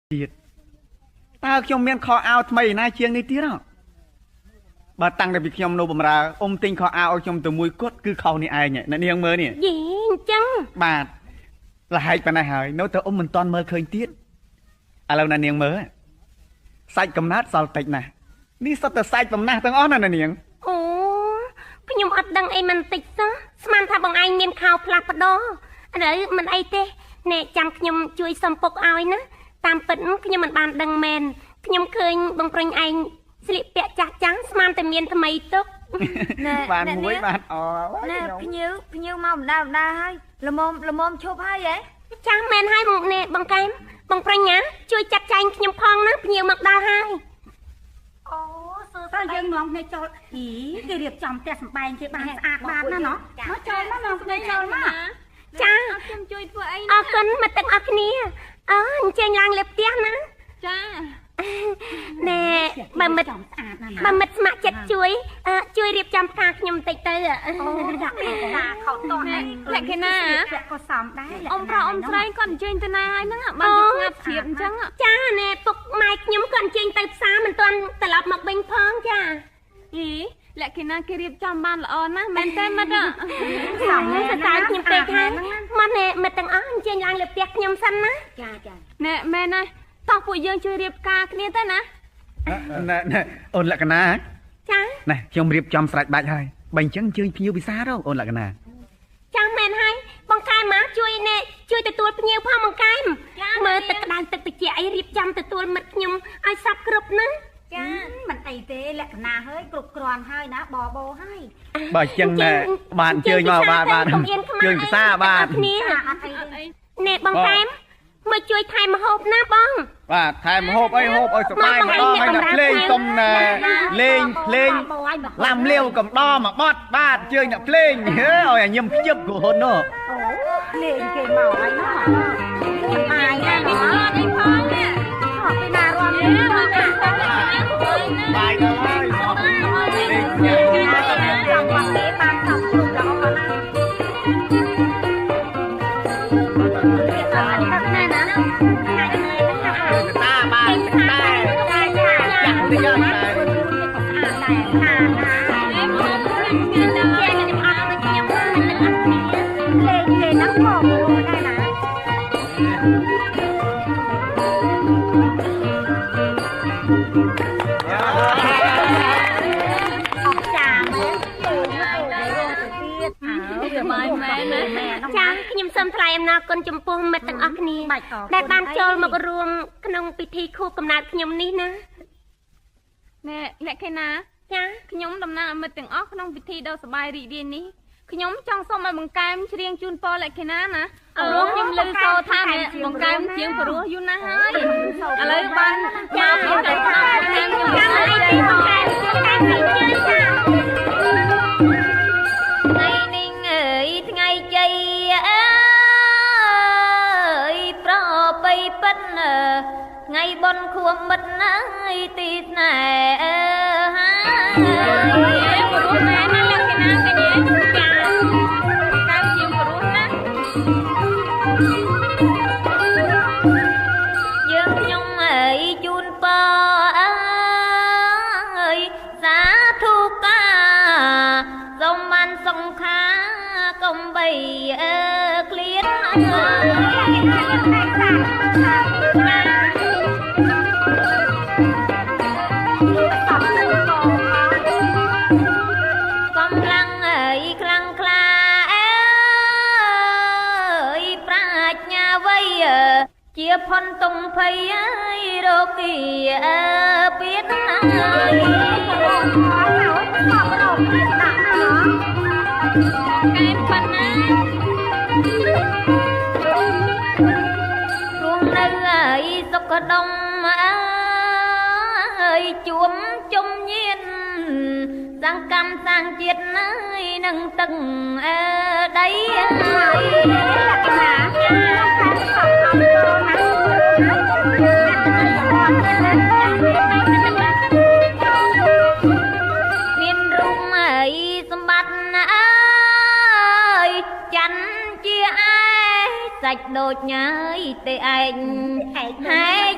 ទៀតតើខ្ញុំមានខោអាវថ្មីឯណាជាងនេះទៀតហ៎បើតាំងតែពីខ្ញុំនៅបំរើអ៊ំទិញខោអាវឲ្យខ្ញុំទៅមួយគត់គឺខោនេះឯងអ្នកនាងមើលនេះយីអញ្ចឹងបាទលហែកប៉ុណ្ណេះហើយនៅតែអ៊ំមិនទាន់មើលឃើញទៀតឥឡូវអ្នកនាងមើលសាច់កំណើតសល់តិចណាស់នេះសុទ្ធតែសាច់បំណះទាំងអស់ណាអ្នកនាងអូខ្ញុំអត់ដឹងអីមិនតិចសោះស្មានថាបងឯងមានខោផ្លាស់ប្ដូរឥឡូវមិនអីទេអ្នកចាំខ្ញុំជួយសុំពុកឲ្យណាតាមពិតខ្ញុំមិនបានដឹងមែនខ្ញុំឃើញបងប្រុញឯងស្លៀកពាក់ចាស់ចាស់ស្មានតែមានថ្មីទុកណែបានមួយបាទអូណែភ្ញៀវមកម្ដងម្ដងហើយល្មមឈប់ហើយហ៎ចាស់មែនហើយបងណែបងកែមបងប្រុញណាជួយចាត់ចែងខ្ញុំផងណាភ្ញៀវមកដល់ហើយអូសួរតើយើងនាំគ្នាចូលអីគេរៀបចំផ្ទះសម្បែងគេបានស្អាតបានណាណោះមកចូលមកនាំគ្នាចូលមកចាខ្ញុំជួយធ្វើអីអរគុណមកទាំងអស់គ្នាអើអញ្ជើញឡើងលើផ្ទះណាចាណែបើមិត្តបើមិត្តស្ម័គ្រចិត្តជួយជួយរៀបចំផ្កាខ្ញុំបន្តិចទៅអូដាក់ផ្កាខោតោះលក្ខណាក៏សមដែរអ៊ំប្រុសអ៊ំស្រីគាត់អញ្ជើញទៅណាហើយហ្នឹងបានជាស្ងាត់ជ្រាបអញ្ចឹងចាណែពុកម៉ែខ្ញុំគាត់អញ្ជើញទៅផ្សារមិនទាន់ត្រឡប់មកវិញផងចាអីលក្ខណាគេរៀបចំបានល្អណាស់មែនទេមិត្តសមសរសើរខ្ញុំពេកហើយមកណែមិត្តទាំងអស់អញ្ជើញឡើងលើផ្ទះខ្ញុំសិនណាចាចាណែមែនណាតោះពួកយើងជួយរៀបការគ្នាទៅណាណែអូនលក្ខណាចាណែខ្ញុំរៀបចំស្រេចបាច់ហើយបើអញ្ចឹងអញ្ជើញភ្ញៀវពិសាទៅអូនលក្ខណាចាមែនហើយបងកែមមកជួយណែជួយទទួលភ្ញៀវផងបងកែមមើលទឹកក្តៅទឹកត្រជាក់អីរៀបចំទទួលមិត្តខ្ញុំឲ្យសពគ្រប់ណាចាមិនអីទេលក្ខណាហើយគ្រប់គ្រាន់ហើយណាបបោហើយបើអញ្ចឹងណែបាទអញ្ជើញមកបាទបាទអញ្ជើញពិសាបាទណែបងកែមមកជួយថែមម្ហូបណាបងបាទថែមម្ហូបអីហូបឲ្យសប្បាយម្ដងហើយដល់ភ្លេងសុំណែលេងភ្លេងឡាំលាវកំដរមកបត់បាទជើញអ្នកភ្លេងឲ្យញឹមខ្ជិបកូននោះអូភ្លេងគេមកហើយណោះបាយណាស់អីផងនេះពីណារំមកបាយដល់ហើយលេងចាំបាត់ទេបានសពគ្រប់ល្អណាស់តាបាទតែចាក់តិចហើយលេងគេហ្នឹងក៏ដែរណាអស់ចាមែនទៀត បាយមែនណា ចាខ្ញុំសូមថ្លែងអំណរគុណចំពោះមិត្តទាំងអស់គ្នាដែលបានចូលមករួមក្នុងពិធីខួបកំណើតខ្ញុំនេះណាណែលក្ខណាចាខ្ញុំតំណាងឲ្យមិត្តទាំងអស់ក្នុងពិធីដ៏សប្បាយរីករាយនេះខ្ញុំចង់សូមឲ្យបង្កែមច្រៀងជូនពរលក្ខណាណាព្រោះខ្ញុំឮសូរថាបង្កែមច្រៀងព្រោះយូរណាស់ហើយឥឡូវបានមកពីទៅតាមខ្ញុំ ចាំអីទេបង្កែមតែខ្ញុំជឿចា ថ្ងៃនេះអើយថ្ងៃជ័យអើយប្របីពិតថ្ងៃបុណ្យខួបមិត្តអើយទីស្នេហាហើយព្រោះមែនណាលក្ខណាកញ្ញា ចាកែមជាព្រោះណា យើងខ្ញុំអើយជូនពរអើយសាធុកាសូមបានសង្ខាកុំបីអើក្លៀនអើយ កម្លាំងអើយខ្លាំងក្លាអើយប្រាជ្ញាវ័យជាផុនតុងភ័យអើយរោគីអើពៀនអើយ កែមប៉ុណ្ណា រួមនៅអើយសុខដុមអើយជួមជុំញៀនសង្កម្មសាងជាតិអើយនឹងទឹកអើដីអើយ លក្ខណាតែសពអត់ទៅណា មានរូបអើយសម្បត្តិអើយច័ន្ទជាឯសាច់ដូចញ៉ាយទេឯងហែក